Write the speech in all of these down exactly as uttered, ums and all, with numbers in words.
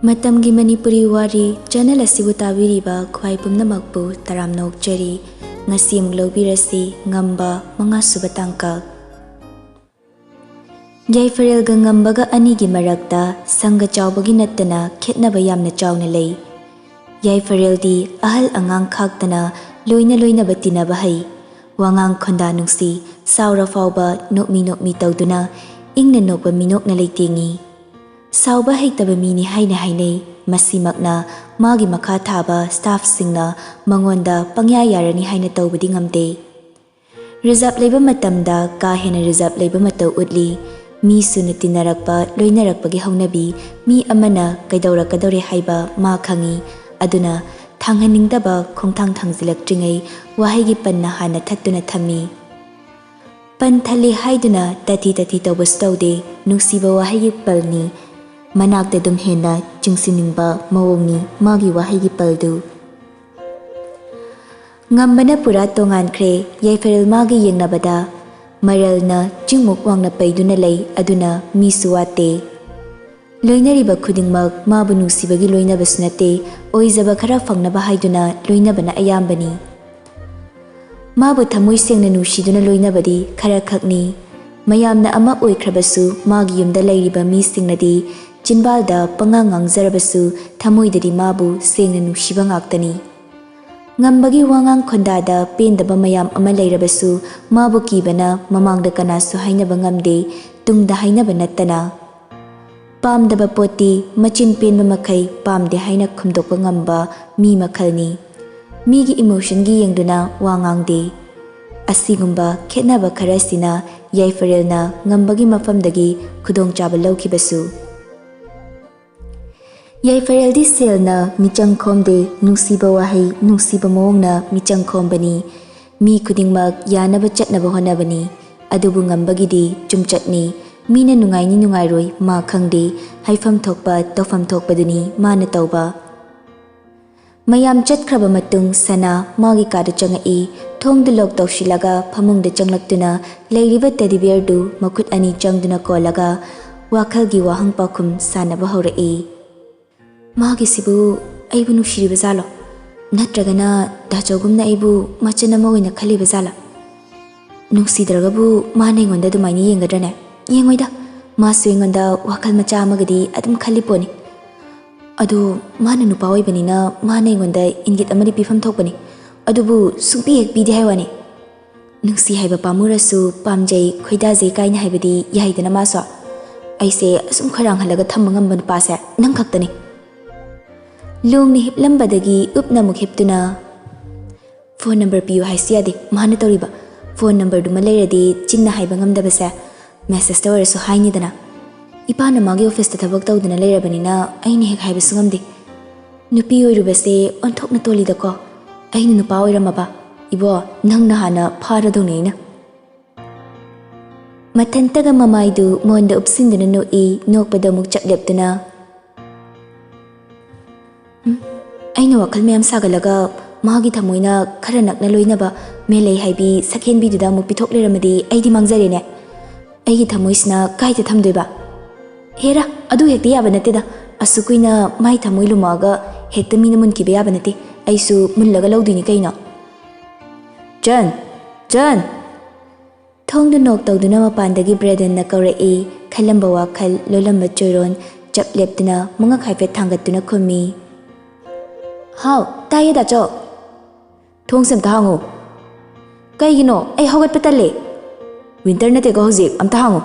ꯃꯇꯝꯒꯤ ꯃꯅꯤꯄꯨꯔꯤ ꯋꯥꯔꯤ ꯆꯦꯅꯦꯜ ꯑꯁꯤꯕꯨ ꯇꯥꯕꯤꯔꯤꯕ ꯈ꯭ꯋꯥꯏ ꯄꯨꯝꯅꯃꯛꯄꯨ ꯇꯔꯥꯝꯅ ꯑꯣꯛꯆꯔꯤ꯫ ꯉꯁꯤ ꯑꯃꯨꯛ ꯂꯧꯕꯤꯔꯁꯤ ꯉꯝꯕ ꯃꯉꯥꯁꯨꯕ ꯇꯥꯡꯀꯛ꯫ ꯌꯥꯏꯐꯔꯦꯜꯒ ꯉꯝꯕꯒ ꯑꯅꯤꯒꯤ ꯃꯔꯛꯇ ꯁꯪꯒ ꯆꯥꯎꯕꯒꯤ ꯅꯠꯇꯅ ꯈꯦꯠꯅꯕ ꯌꯥꯝꯅ ꯆꯥꯎꯅ ꯂꯩ꯫ ꯌꯥꯏꯐꯔꯦꯜꯗꯤ ꯑꯍꯜ ꯑꯉꯥꯡ ꯈꯥꯛꯇꯅ ꯂꯣꯏꯅ ꯂꯣꯏꯅꯕ ꯇꯤꯟꯅꯕ ꯍꯩ꯫ ꯋꯥꯉꯥꯡ ꯈꯣꯟꯗꯥ ꯅꯨꯡꯁꯤ, ꯁꯥꯎꯔ ꯐꯥꯎꯕ ꯅꯣꯛꯃꯤ ꯅꯣꯛꯃꯤ ꯇꯧꯗꯨꯅ ꯏꯪꯅ ꯅꯣꯛꯄ ꯃꯤꯅꯣꯛꯅ ꯂꯩꯇꯦꯡꯉꯤ꯫ ꯁꯥꯎꯕ ꯍꯩꯇꯕ ꯃꯤꯅꯤ ꯍꯥꯏꯅ ꯍꯥꯏꯅꯩ꯫ ꯃꯁꯤꯃꯛꯅ ꯃꯥꯒꯤ ꯃꯈꯥ ꯊꯥꯕ ꯁ꯭ꯇꯥꯐꯁꯤꯡꯅ ꯃꯉꯣꯟꯗ ꯄꯪꯌꯥ ꯌꯥꯔꯅꯤ ꯍꯥꯏꯅ ꯇꯧꯕꯗꯤ ꯉꯝꯗꯦ꯫ ꯔꯤꯖꯥꯔꯕ ꯂꯩꯕ ꯃꯇꯝꯗ ꯀꯥ ꯍꯦꯟꯅ ꯔꯤꯖꯥꯔꯕ ꯂꯩꯕ ꯃꯇꯧ ꯎꯠꯂꯤ꯫ ꯃꯤ ꯁꯨꯅ ꯇꯤꯟꯅꯔꯛꯄ, ꯂꯣꯏꯅꯔꯛꯄꯒꯤ ꯍꯧꯅꯕꯤ, ꯃꯤ ꯑꯃꯅ ꯀꯩꯗꯧꯔꯛꯀꯗꯧꯔꯦ ꯍꯥꯏꯕ ꯃꯥ ꯈꯪꯏ꯫ ꯑꯗꯨꯅ ꯊꯥꯡꯍꯟꯅꯤꯡꯗꯕ ꯈꯣꯡꯊꯥꯡ ꯊꯥꯡꯖꯤꯜꯂꯛꯇ꯭ꯔꯤꯉꯩ ꯋꯥꯍꯩꯒꯤ ꯄꯟꯅ ꯍꯥꯟꯅ ꯊꯠꯇꯨꯅ ꯊꯝꯃꯤ꯫ ꯄꯟ ꯊꯜꯂꯤ ꯍꯥꯏꯗꯨꯅ ꯇꯥꯊꯤ ꯇꯥꯊꯤ ꯇꯧꯕꯁꯨ ꯇꯧꯗꯦ꯫ ꯅꯨꯡꯁꯤꯕ ꯋꯥꯍꯩꯒꯤ ꯄꯜꯅꯤ꯫ ꯃꯅꯥꯛꯇ ꯑꯗꯨꯝ ꯍꯦꯟꯅ ꯆꯤꯡꯁꯤꯟꯅꯤꯡꯕ ꯃꯑꯣꯡꯅꯤ ꯃꯥꯒꯤ ꯋꯥꯍꯩꯒꯤ ꯄꯜꯗꯨ꯫ ꯉꯝꯕꯅ ꯄꯨꯔꯥ ꯇꯣꯉꯥꯟꯈ꯭ꯔꯦ ꯌꯥꯏꯐꯔꯦꯜ ꯃꯥꯒ ꯌꯦꯡꯅꯕꯗ꯫ ꯃꯔꯜꯅ ꯆꯤꯡꯃꯨꯛ ꯋꯥꯡꯅ ꯄꯩꯗꯨꯅ ꯂꯩ, ꯑꯗꯨꯅ ꯃꯤꯁꯨ ꯋꯥꯠꯇꯦ꯫ ꯂꯣꯏꯅꯔꯤꯕ ꯈꯨꯗꯤꯡꯃꯛ ꯃꯥꯕꯨ ꯅꯨꯡꯁꯤꯕꯒꯤ ꯂꯣꯏꯅꯕꯁꯨ ꯅꯠꯇꯦ, ꯑꯣꯏꯖꯕ ꯈꯔ ꯐꯪꯅꯕ ꯍꯥꯏꯗꯨꯅ ꯂꯣꯏꯅꯕꯅ ꯑꯌꯥꯝꯕꯅꯤ꯫ ꯃꯥꯕꯨ ꯊꯃꯣꯏ ꯁꯦꯡꯅ ꯅꯨꯡꯁꯤꯗꯨꯅ ꯂꯣꯏꯅꯕꯗꯤ ꯈꯔ ꯈꯛꯅꯤ꯫ ꯃꯌꯥꯝꯅ ꯑꯃ ꯑꯣꯏꯈ꯭ꯔꯕꯁꯨ ꯃꯥꯒꯤ ꯌꯨꯝꯗ ꯂꯩꯔꯤꯕ ꯃꯤꯁꯤꯡꯅꯗꯤ ꯆꯤꯟꯕꯥꯜꯗ ꯄꯉꯥꯡ ꯉꯥꯡꯖꯔꯕꯁꯨ ꯊꯃꯣꯏꯗꯗꯤ ꯃꯥꯕꯨ ꯁꯦꯡꯅ ꯅꯨꯡꯁꯤꯕ ꯉꯥꯛꯇꯅꯤ꯫ ꯉꯝꯕꯒꯤ ꯋꯥꯉꯥꯡ ꯈꯣꯟꯗꯥꯗ ꯄꯦꯟꯗꯕ ꯃꯌꯥꯝ ꯑꯃ ꯂꯩꯔꯕꯁꯨ ꯃꯥꯕꯨ ꯀꯤꯕꯅ ꯃꯃꯥꯡꯗ ꯀꯅꯥꯁꯨ ꯍꯥꯏꯅꯕ ꯉꯝꯗꯦ, ꯇꯨꯡꯗ ꯍꯥꯏꯅꯕ ꯅꯠꯇꯅ꯫ ꯄꯥꯝꯗꯕ ꯄꯣꯠꯇꯤ ꯃꯆꯤꯟ ꯄꯦꯟꯕ ꯃꯈꯩ ꯄꯥꯝꯗꯦ ꯍꯥꯏꯅ ꯈꯨꯝꯗꯣꯛꯄ ꯉꯝꯕ ꯃꯤ ꯃꯈꯜꯅꯤ꯫ ꯃꯤꯒꯤ ꯏꯃꯣꯁꯟꯒꯤ ꯌꯦꯡꯗꯨꯅ ꯋꯥ ꯉꯥꯡꯗꯦ꯫ ꯑꯁꯤꯒꯨꯝꯕ ꯈꯦꯠꯅꯕ ꯈꯔꯁꯤꯅ ꯌꯥꯏꯐꯔꯦꯜꯅ ꯉꯝꯕꯒꯤ ꯃꯐꯝꯗꯒꯤ ꯈꯨꯗꯣꯡꯆꯥꯕ ꯂꯧꯈꯤꯕꯁꯨ꯫ ꯌꯥꯏꯐꯔꯦꯜꯗꯤ ꯁꯦꯜꯅ ꯃꯤꯆꯪ ꯈꯣꯝꯗꯦ, ꯅꯨꯡꯁꯤꯕ ꯋꯥꯍꯩ, ꯅꯨꯡꯁꯤꯕ ꯃꯑꯣꯡꯅ ꯃꯤꯆꯪ ꯈꯣꯝꯕꯅꯤ꯫ ꯃꯤ ꯈꯨꯗꯤꯡꯃꯛ ꯌꯥꯅꯕ ꯆꯠꯅꯕ ꯍꯣꯠꯅꯕꯅꯤ꯫ ꯑꯗꯨꯕꯨ ꯉꯝꯕꯒꯤꯗꯤ ꯆꯨꯝꯆꯠꯅꯤ꯫ ꯃꯤꯅ ꯅꯨꯡꯉꯥꯏꯅꯤ ꯅꯨꯡꯉꯥꯏꯔꯣꯏ ꯃꯥ ꯈꯪꯗꯦ꯫ ꯍꯥꯏꯐꯝ ꯊꯣꯛꯄ ꯇꯧꯐꯝ ꯊꯣꯛꯄꯗꯨꯅꯤ ꯃꯥꯅ ꯇꯧꯕ꯫ ꯃꯌꯥꯝ ꯆꯠꯈ꯭ꯔꯕ ꯃꯇꯨꯡ ꯁꯅꯥ ꯃꯥꯒꯤ ꯀꯥꯗ ꯆꯪꯉꯛꯏ꯫ ꯊꯣꯡꯗꯨ ꯂꯣꯛ ꯇꯧꯁꯤꯜꯂꯒ ꯐꯃꯨꯡꯗ ꯆꯪꯂꯛꯇꯨꯅ ꯂꯩꯔꯤꯕ ꯇꯦꯗꯤ ꯕꯤꯌꯔꯗꯨ ꯃꯈꯨꯠ ꯑꯅꯤ ꯆꯪꯗꯨꯅ ꯀꯣꯜꯂꯒ ꯋꯥꯈꯜꯒꯤ ꯋꯥꯍꯪ ꯄꯥꯎꯈꯨꯝ ꯁꯥꯟꯅꯕ ꯍꯧꯔꯛꯏ꯫ ꯃꯥꯒꯤꯁꯤꯕꯨ ꯑꯩꯕꯨ ꯅꯨꯡꯁꯤꯔꯤꯕ ꯖꯥꯠꯂꯣ? ꯅꯠꯇ꯭ꯔꯒꯅ ꯗꯥꯆꯧꯒꯨꯝꯅ ꯑꯩꯕꯨ ꯃꯆꯟ ꯑꯃ ꯑꯣꯏꯅ ꯈꯜꯂꯤꯕ ꯖꯥꯠꯂꯥ? ꯅꯨꯡꯁꯤꯗ꯭ꯔꯒꯕꯨ ꯃꯥꯅ ꯑꯩꯉꯣꯟꯗ ꯑꯗꯨꯃꯥꯏꯅ ꯌꯦꯡꯒꯗ꯭ꯔꯅꯦ? ꯌꯦꯡꯉꯣꯏꯗ꯫ ꯃꯥꯁꯨ ꯑꯩꯉꯣꯟꯗ ꯋꯥꯈꯜ ꯃꯆꯥ ꯑꯃꯒꯗꯤ ꯑꯗꯨꯝ ꯈꯜꯂꯤ ꯄꯣꯠꯅꯤ꯫ ꯑꯗꯣ ꯃꯥꯅ ꯅꯨꯄꯥ ꯑꯣꯏꯕꯅꯤꯅ ꯃꯥꯅ ꯑꯩꯉꯣꯟꯗ ꯏꯪꯒꯤꯠ ꯑꯃꯗꯤ ꯄꯤꯐꯝ ꯊꯣꯛꯄꯅꯤ꯫ ꯑꯗꯨꯕꯨ ꯁꯨꯡꯄꯤ ꯍꯦꯛ ꯄꯤꯗꯦ ꯍꯥꯏ ꯋꯥꯅꯤ꯫ ꯅꯨꯡꯁꯤ ꯍꯥꯏꯕ ꯄꯥꯝꯃꯨꯔꯁꯨ ꯄꯥꯝꯖꯩ, ꯈꯣꯏꯗꯥꯖꯩ ꯀꯥꯏꯅ ꯍꯥꯏꯕꯗꯤ ꯌꯥꯏꯗꯅ ꯃꯥꯁꯨ꯫ ꯑꯩꯁꯦ ꯑꯁꯨꯝ ꯈꯣꯏꯔꯥꯡꯍꯜꯂꯒ ꯊꯝꯕ ꯉꯝꯕ ꯅꯨꯄꯥꯁꯦ ꯅꯪ ꯈꯛꯇꯅꯤ꯫ ꯂꯣꯡꯅ ꯍꯤꯞꯂꯝꯕꯗꯒꯤ ꯎꯞꯅ ꯑꯃꯨꯛ ꯍꯤꯞꯇꯨꯅ, "ꯐꯣꯟ ꯅꯝꯕꯔ ꯄꯤꯌꯨ ꯍꯥꯏꯁꯨ ꯌꯥꯗꯦ ꯃꯥꯅ ꯇꯧꯔꯤꯕ꯫ ꯐꯣꯟ ꯅꯝꯕꯔꯗꯨꯃ ꯂꯩꯔꯗꯤ ꯆꯤꯟꯅ ꯍꯥꯏꯕ ꯉꯝꯗꯕꯁꯦ ꯃꯦꯁꯦꯖꯇ ꯑꯣꯏꯔꯁꯨ ꯍꯥꯏꯅꯤꯗꯅ꯫ ꯏꯄꯥꯅ ꯃꯥꯒꯤ ꯑꯣꯐꯤꯁꯇ ꯊꯕꯛ ꯇꯧꯗꯨꯅ ꯂꯩꯔꯕꯅꯤꯅ ꯑꯩꯅ ꯍꯦꯛ ꯍꯥꯏꯕꯁꯨ ꯉꯝꯗꯦ꯫ ꯅꯨꯄꯤ ꯑꯣꯏꯔꯨꯕꯁꯦ ꯑꯣꯟꯊꯣꯛꯅ ꯇꯣꯜꯂꯤꯗꯀꯣ꯫ ꯑꯩꯅ ꯅꯨꯄꯥ ꯑꯣꯏꯔꯝꯃꯕ, ꯏꯕꯣ, ꯅꯪꯅ ꯍꯥꯟꯅ ꯐꯥꯔꯗꯧꯅꯤ ꯑꯩꯅ"꯫ ꯃꯊꯟꯇꯒ ꯃꯃꯥꯏꯗꯨ ꯃꯣꯟꯗ ꯎꯞꯁꯤꯟꯗꯨꯅ ꯅꯣꯛꯏ, ꯅꯣꯛꯄꯗ ꯑꯃꯨꯛ ꯆꯞ ꯂꯦꯞꯇꯨꯅ, "ꯎꯝ, ꯑꯩꯅ ꯋꯥꯈꯜ ꯃꯌꯥꯝ ꯁꯥꯒꯠꯂꯒ ꯃꯥꯒꯤ ꯊꯃꯣꯏꯅ ꯈꯔ ꯅꯛꯅ ꯂꯣꯏꯅꯕ ꯃꯦꯂꯩ ꯍꯥꯏꯕꯤ ꯁꯛꯍꯦꯟꯕꯤꯗꯨꯗ ꯑꯃꯨꯛ ꯄꯤꯊꯣꯛ ꯂꯩꯔꯝꯃꯗꯤ ꯑꯩꯗꯤ ꯃꯥꯡꯖꯔꯦꯅꯦ꯫ ꯑꯩꯒꯤ ꯊꯃꯣꯏꯁꯤꯅ ꯀꯥꯏꯗ ꯊꯝꯗꯣꯏꯕ? ꯍꯦꯔꯥ, ꯑꯗꯨ ꯍꯦꯛꯇ ꯌꯥꯕ ꯅꯠꯇꯦꯗ꯫ ꯑꯁꯨꯛ ꯀꯨꯏꯅ ꯃꯥꯏ ꯊꯃꯣꯏ ꯂꯨꯝꯃꯛꯑꯒ ꯍꯦꯛꯇ ꯃꯤꯅ ꯃꯨꯟꯈꯤꯕ ꯌꯥꯕ ꯅꯠꯇꯦ꯫ ꯑꯩꯁꯨ ꯃꯨꯜꯂꯒ ꯂꯧꯗꯣꯏꯅꯤ ꯀꯩꯅꯣ꯫ "ꯆꯟ! ꯆꯟ!" ꯊꯣꯡꯗꯨ ꯅꯣꯛ ꯇꯧꯗꯨꯅ ꯃꯄꯥꯟꯗꯒꯤ ꯕ꯭ꯔꯦꯗꯟꯅ ꯀꯧꯔꯛꯏ꯫ ꯈꯜꯂꯝꯕ ꯋꯥꯈꯜ, ꯂꯣꯜꯂꯝꯕ ꯆꯣꯏꯔꯣꯟ ꯆꯞ ꯂꯦꯞꯇꯨꯅ ꯃꯉꯛ ꯍꯥꯏꯐꯦꯠ ꯊꯥꯡꯒꯠꯇꯨꯅ ꯈꯨꯝꯃꯤ꯫ "ꯍꯥꯎ, ꯇꯥꯏꯌꯦ ꯗꯥꯆꯣ!" "ꯊꯣꯡꯁꯦ ꯑꯝꯇ ꯍꯥꯡꯉꯨ!" "ꯀꯩꯒꯤꯅꯣ? ꯑꯩ ꯍꯧꯒꯠꯄ ꯇꯜꯂꯦ!" "ꯋꯤꯟꯇꯔ ꯅꯠꯇꯦꯀꯣ ꯍꯧꯖꯤꯛ, ꯑꯝꯇ ꯍꯥꯡꯉꯨ!"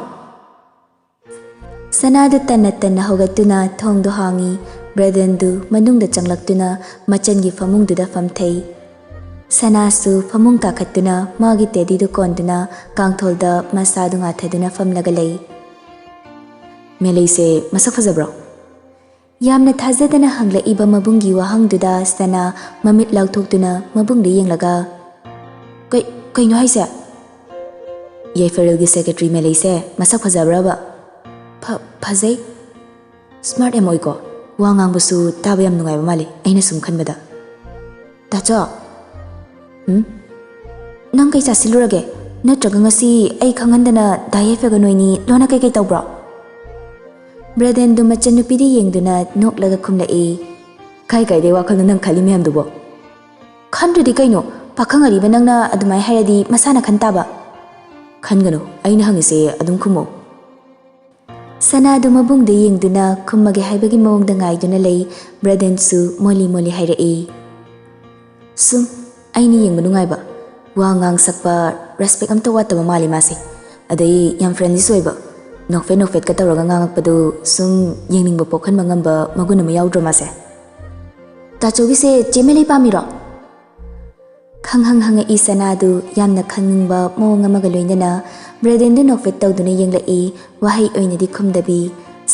ꯁꯅꯥꯗꯨ ꯇꯟꯅ ꯇꯟꯅ ꯍꯧꯒꯠꯇꯨꯅ ꯊꯣꯡꯗꯨ ꯍꯥꯡꯉꯤ꯫ ꯕ꯭ꯔꯦꯗꯟꯗꯨ ꯃꯅꯨꯡꯗ ꯆꯪꯂꯛꯇꯨꯅ ꯃꯆꯟꯒꯤ ꯐꯃꯨꯡꯗꯨꯗ ꯐꯝꯊꯩ꯫ ꯁꯅꯥꯁꯨ ꯐꯃꯨꯡ ꯀꯥꯈꯠꯇꯨꯅ ꯃꯥꯒꯤ ꯇꯦꯗꯤꯗꯨ ꯀꯣꯟꯗꯨꯅ ꯀꯥꯡꯊꯣꯜꯗ ꯃꯁꯥꯗꯨ ꯉꯥꯊꯗꯨꯅ ꯐꯝꯂꯒ ꯂꯩ꯫ "ꯃꯦꯂꯩꯁꯦ ꯃꯁꯛ ꯐꯖꯕ꯭ꯔꯣ?" ꯌꯥꯝꯅ ꯊꯥꯖꯗꯅ ꯍꯪꯂꯛꯏꯕ ꯃꯕꯨꯡꯒꯤ ꯋꯥꯍꯪꯗꯨꯗ ꯁꯅꯥ ꯃꯃꯤꯠ ꯂꯥꯎꯊꯣꯛꯇꯨꯅ ꯃꯕꯨꯡꯗ ꯌꯦꯡꯂꯒ, "ꯀꯩ-, ꯀꯩꯅꯣ ꯍꯥꯏꯁꯦ?" "ꯌꯥꯏꯐꯔꯦꯜꯒꯤ ꯁꯦꯀ꯭ꯔꯦꯇꯔꯤ ꯃꯦꯂꯩꯁꯦ ꯃꯁꯛ ꯐꯖꯕ꯭ꯔꯕ?" "ꯐ-, ꯐꯖꯩ꯫ ꯁ꯭ꯃꯥꯔꯠ ꯌꯥꯝ ꯑꯣꯏꯀꯣ꯫ ꯋꯥ ꯉꯥꯡꯕꯁꯨ ꯇꯥꯕ ꯌꯥꯝ ꯅꯨꯡꯉꯥꯏꯕ ꯃꯥꯜꯂꯤ, ꯑꯩꯅ ꯁꯨꯝ ꯈꯟꯕꯗ꯫" "ꯗꯥꯆꯣ!" "ꯎꯝ?" "ꯅꯪ ꯀꯩ ꯆꯥꯁꯤꯜꯂꯨꯔꯒꯦ? ꯅꯠꯇ꯭ꯔꯒ ꯉꯁꯤ ꯑꯩ ꯈꯪꯍꯟꯗꯅ ꯗꯥ ꯌꯥꯏꯐꯒ ꯅꯣꯏꯅꯤ ꯂꯣꯟꯅ ꯀꯩꯀꯩ ꯇꯧꯕ꯭ꯔꯣ?" ꯕ꯭ꯔꯗꯦꯟꯗꯨ ꯃꯆꯟꯅꯨꯄꯤꯗ ꯌꯦꯡꯗꯨꯅ ꯅꯣꯛꯂꯒ ꯈꯨꯝꯂꯛꯏ꯫ ꯀꯥꯏ ꯀꯥꯏꯗꯩ ꯋꯥꯈꯜꯅꯣ ꯅꯪ ꯈꯜꯂꯤ ꯃꯌꯥꯝꯗꯨꯕꯣ? ꯈꯟꯗ꯭ꯔꯗꯤ ꯀꯩꯅꯣ, ꯄꯥꯈꯪ ꯑꯔꯤꯕ ꯅꯪꯅ ꯑꯗꯨꯃꯥꯏꯅ ꯍꯥꯏꯔꯗꯤ ꯃꯁꯥꯅ ꯈꯟ ꯇꯥꯕ꯫ ꯈꯟꯒꯅꯨ, ꯑꯩꯅ ꯍꯪꯉꯤꯁꯦ ꯑꯗꯨꯝ ꯈꯨꯝꯃꯣ꯫ ꯁꯅꯥꯗꯨ ꯃꯕꯨꯡꯗ ꯌꯦꯡꯗꯨꯅ ꯈꯨꯝꯃꯒꯦ ꯍꯥꯏꯕꯒꯤ ꯃꯑꯣꯡꯗ ꯉꯥꯏꯗꯨꯅ ꯂꯩ꯫ ꯕ꯭ꯔꯗꯦꯟꯁꯨ ꯃꯣꯜꯂꯤ ꯃꯣꯜꯂꯤ ꯍꯥꯏꯔꯛꯏ꯫ ꯁꯨꯝ ꯑꯩꯅ ꯌꯦꯡꯕ ꯅꯨꯡꯉꯥꯏꯕ, ꯋꯥ ꯉꯥꯡ ꯁꯛꯄ, ꯔꯦꯁꯄꯦꯛ ꯑꯝꯇ ꯋꯥꯠꯇꯕ ꯃꯥꯜꯂꯤ ꯃꯥꯁꯦ꯫ ꯑꯗꯩ ꯌꯥꯝ ꯐ꯭ꯔꯦꯟꯂꯤꯁꯨ ꯑꯣꯏꯕ, ꯅꯣꯛꯐꯦꯠ ꯅꯣꯛꯐꯦꯠꯀ ꯇꯧꯔꯒ ꯉꯥꯡꯉꯛꯄꯗꯨ ꯁꯨꯝ ꯌꯦꯡꯅꯤꯡꯕ ꯄꯣꯛꯍꯟꯕ ꯉꯝꯕ ꯃꯒꯨꯟ ꯑꯃ ꯌꯥꯎꯗ꯭ꯔꯣ ꯃꯥꯁꯦ? ꯇꯥꯆꯧꯒꯤꯁꯦ ꯆꯦ ꯃꯦꯂꯩ ꯄꯥꯝꯃꯤꯔꯣ? ꯈꯪꯍꯪ ꯍꯪꯉꯛꯏ ꯁꯅꯥꯗꯨ ꯌꯥꯝꯅ ꯈꯪꯅꯤꯡꯕ ꯃꯑꯣꯡ ꯑꯃꯒ ꯂꯣꯏꯅꯅ꯫ ꯕ꯭ꯔꯗꯦꯟꯗꯨ ꯅꯣꯛꯐꯦꯠ ꯇꯧꯗꯨꯅ ꯌꯦꯡꯂꯛꯏ, ꯋꯥꯍꯩ ꯑꯣꯏꯅꯗꯤ ꯈꯨꯝꯗꯕꯤ꯫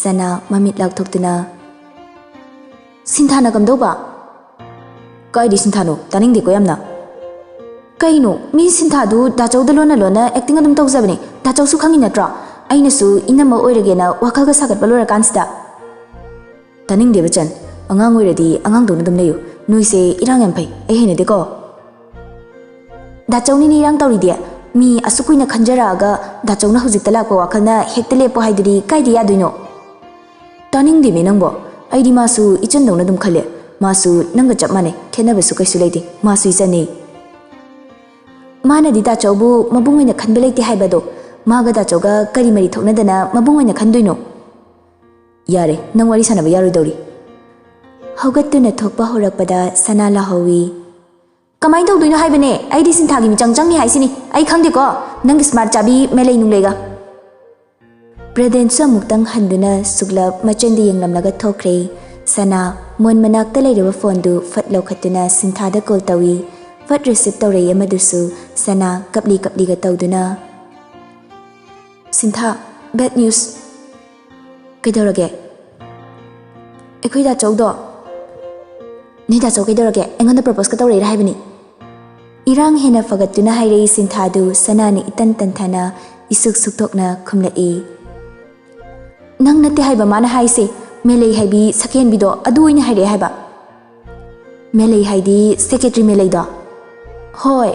ꯁꯅꯥ ꯃꯃꯤꯠ ꯂꯥꯎꯊꯣꯛꯇꯨꯅ, ꯁꯤꯟꯊꯥꯅ ꯀꯝꯗꯧꯕ? ꯀꯥꯏꯗꯤ ꯁꯤꯟꯊꯥꯅꯣ? ꯇꯥꯅꯤꯡꯗꯦꯀꯣ ꯌꯥꯝꯅ꯫ ꯀꯩꯅꯣ, ꯃꯤ ꯁꯤꯟꯊꯥꯗꯨ ꯗꯥꯆꯧꯗ ꯂꯣꯟꯅ ꯂꯣꯟꯅ ꯑꯦꯛꯇꯤꯡ ꯑꯗꯨꯝ ꯇꯧꯖꯕꯅꯦ꯫ ꯗꯥꯆꯧꯁꯨ ꯈꯪꯉꯤ ꯅꯠꯇ꯭ꯔꯣ? ꯑꯩꯅꯁꯨ ꯏꯅꯝꯃ ꯑꯣꯏꯔꯒꯦꯅ ꯋꯥꯈꯜꯒ ꯁꯥꯒꯠꯄ ꯂꯣꯏꯔꯀꯥꯟꯁꯤꯗ꯫ ꯇꯥꯅꯤꯡꯗꯦ ꯕꯆꯟ, ꯑꯉꯥꯡ ꯑꯣꯏꯔꯗꯤ ꯑꯉꯥꯡꯗꯧꯅ ꯑꯗꯨꯝ ꯂꯩꯌꯨ꯫ ꯅꯣꯏꯁꯦ ꯏꯔꯥꯡ ꯌꯥꯝ ꯐꯩ, ꯑꯩ ꯍꯩꯅꯗꯦꯀꯣ꯫ ꯗꯥꯆꯧꯅꯤꯅꯦ ꯏꯔꯥꯡ ꯇꯧꯔꯤꯗꯤ꯫ ꯃꯤ ꯑꯁꯨꯛ ꯀꯨꯏꯅ ꯈꯟꯖꯔꯛꯑꯒ ꯗꯥꯆꯧꯅ ꯍꯧꯖꯤꯛꯇ ꯂꯥꯛꯄ ꯋꯥꯈꯜꯅ ꯍꯦꯛꯇ ꯂꯦꯞꯄꯣ ꯍꯥꯏꯗꯨꯗꯤ ꯀꯥꯏꯗ ꯌꯥꯗꯣꯏꯅꯣ? ꯇꯥꯅꯤꯡꯗꯦꯃꯤ ꯅꯪꯕꯣ, ꯑꯩꯗꯤ ꯃꯥꯁꯨ ꯏꯆꯟꯗꯧꯅ ꯑꯗꯨꯝ ꯈꯜꯂꯦ꯫ ꯃꯥꯁꯨ ꯅꯪꯒ ꯆꯞ ꯃꯥꯟꯅꯩ, ꯈꯦꯠꯅꯕꯁꯨ ꯀꯩꯁꯨ ꯂꯩꯇꯦ꯫ ꯃꯥꯁꯨ ꯏꯆꯟꯅꯤ꯫ ꯃꯥꯅꯗꯤ ꯗꯥꯆꯧꯕꯨ ꯃꯕꯨꯡ ꯑꯣꯏꯅ ꯈꯟꯕ ꯂꯩꯇꯦ ꯍꯥꯏꯕꯗꯣ, ꯃꯥꯒ ꯗꯥꯆꯧꯒ ꯀꯔꯤ ꯃꯔꯤ ꯊꯣꯛꯅꯗꯅ ꯃꯕꯨꯡ ꯑꯣꯏꯅ ꯈꯟꯗꯣꯏꯅꯣ? ꯌꯥꯔꯦ, ꯅꯪ ꯋꯥꯔꯤ ꯁꯥꯟꯅꯕ ꯌꯥꯔꯣꯏꯗꯧꯔꯤ꯫ ꯍꯧꯒꯠꯇꯨꯅ ꯊꯣꯛꯄ ꯍꯧꯔꯛꯄꯗ ꯁꯅꯥ ꯂꯥꯍꯧꯋꯤ꯫ ꯀꯃꯥꯏꯅ ꯇꯧꯗꯣꯏꯅꯣ ꯍꯥꯏꯕꯅꯦ? ꯑꯩꯗꯤ ꯁꯤꯟꯊꯥꯒꯤ ꯃꯤꯆꯪ ꯆꯪꯅꯤ ꯍꯥꯏꯁꯤꯅꯤ꯫ ꯑꯩ ꯈꯪꯗꯦꯀꯣ, ꯅꯪꯒꯤ ꯁ꯭ꯃꯥꯔꯠ ꯆꯥꯕꯤ ꯃꯦꯂꯩ ꯅꯨꯡꯂꯩꯒ꯫ ꯕ꯭ꯔꯗꯦꯟꯁꯨ ꯑꯃꯨꯛꯇꯪ ꯍꯟꯗꯨꯅ ꯁꯨꯛꯂꯞ ꯃꯆꯟꯗ ꯌꯦꯡꯂꯝꯂꯒ ꯊꯣꯛꯈ꯭ꯔꯦ꯫ ꯁꯅꯥ ꯃꯣꯟ ꯃꯅꯥꯛꯇ ꯂꯩꯔꯕ ꯐꯣꯟꯗꯨ ꯐꯠ ꯂꯧꯈꯠꯇꯨꯅ ꯁꯤꯟꯊꯥꯗ ꯀꯣꯜ ꯇꯧꯏ꯫ ꯐꯠ ꯔꯤꯁꯤꯞ ꯇꯧꯔꯛꯏ ꯑꯃꯗꯨꯁꯨ꯫ ꯁꯅꯥ ꯀꯞꯂꯤ ꯀꯞꯂꯤꯒ ꯇꯧꯗꯨꯅ, ꯁꯤꯟꯊꯥ, ꯕꯦꯗ ꯅ꯭ꯌꯨꯁ꯫ ꯀꯩꯗꯧꯔꯒꯦ? ꯑꯩꯈꯣꯏ ꯗꯥꯆꯧꯗꯣ꯫ ꯅꯣꯏ ꯗꯥꯆꯧ ꯀꯩꯗꯧꯔꯒꯦ? ꯑꯩꯉꯣꯟꯗ ꯄ꯭ꯔꯣꯄꯣꯁꯀ ꯇꯧꯔꯛꯏꯔꯥ ꯍꯥꯏꯕꯅꯤ꯫ ꯏꯔꯥꯡ ꯍꯦꯟꯅ ꯐꯒꯠꯇꯨꯅ ꯍꯥꯏꯔꯛꯏ ꯁꯤꯟꯊꯥꯗꯨ ꯁꯅꯥꯅ ꯏꯇꯟ ꯇꯟꯊꯅ ꯏꯁꯨꯛ ꯁꯨꯛꯇꯣꯛꯅ ꯈꯨꯝꯂꯛꯏ꯫ ꯅꯪ ꯅꯠꯇꯦ ꯍꯥꯏꯕ ꯃꯥꯅ ꯍꯥꯏꯁꯦ, ꯃꯦꯂꯩ ꯍꯥꯏꯕꯤ ꯁꯛꯍꯦꯟꯕꯤꯗꯣ ꯑꯗꯨ ꯑꯣꯏꯅ ꯍꯥꯏꯔꯛꯑꯦ ꯍꯥꯏꯕ꯫ ꯃꯦꯂꯩ ꯍꯥꯏꯗꯤ ꯁꯦꯀ꯭ꯔꯦꯇꯔꯤ ꯃꯦꯂꯩꯗꯣ? ꯍꯣꯏ꯫